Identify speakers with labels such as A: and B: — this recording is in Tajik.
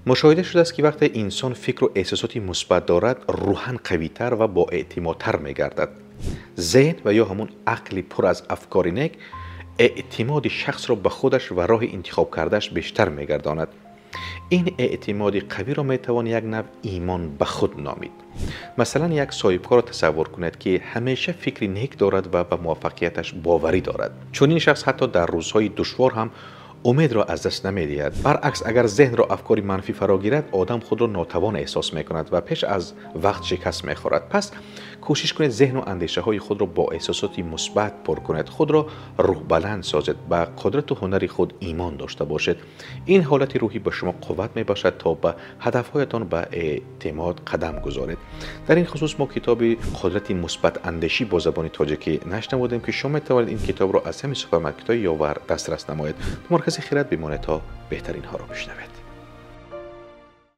A: Мушоҳида шудааст, ки вақте инсон фикру эҳсосоти мусбат дорад, рӯҳан қавитар ва боэътимодтар мегардад. Зеҳн ва ё ҳамун ақли пур аз афкори нек эътимоди шахсро ба худаш ва роҳи интихоб кардааш бештар мегардонад. Ин эътимоди қавиро метавон як навъ имон ба худ номид. Масалан, як соҳибкорро тасаввур кунед, ки ҳамеша фикри нек дорад ва ба муваффақияташ боварӣ дорад. Чунин шахс ҳатто дар рӯзҳои душвор ҳам умедро аз даст намедиҳад. Баръакс, агар зеҳнро афкори манфӣ фаро гирад, одам худро нотавон эҳсос мекунад ва пеш аз вақт шикаст мехӯрад. Пас кӯшиш кунед зеҳну андешаҳои худро бо эҳсосоти мусбат пур кунед, худро рӯҳбаланд созед, ба қудрату ҳунари худ имон дошта бошед. Ин ҳолати рӯҳӣ ба шумо қувват мебахшад, то ба ҳадафҳоятон ба эътимод қадам гузоред. Дар ин хусус мо китоби «Қудрати мусбатандешӣ» бо забони тоҷикӣ нашр намудем, ки шумо метавонед ин китобро аз ҳамин супермаркетҳои Ёвар дастрас намоед. Маркази Хирад бимонед, то беҳтаринҳоро бишнавед.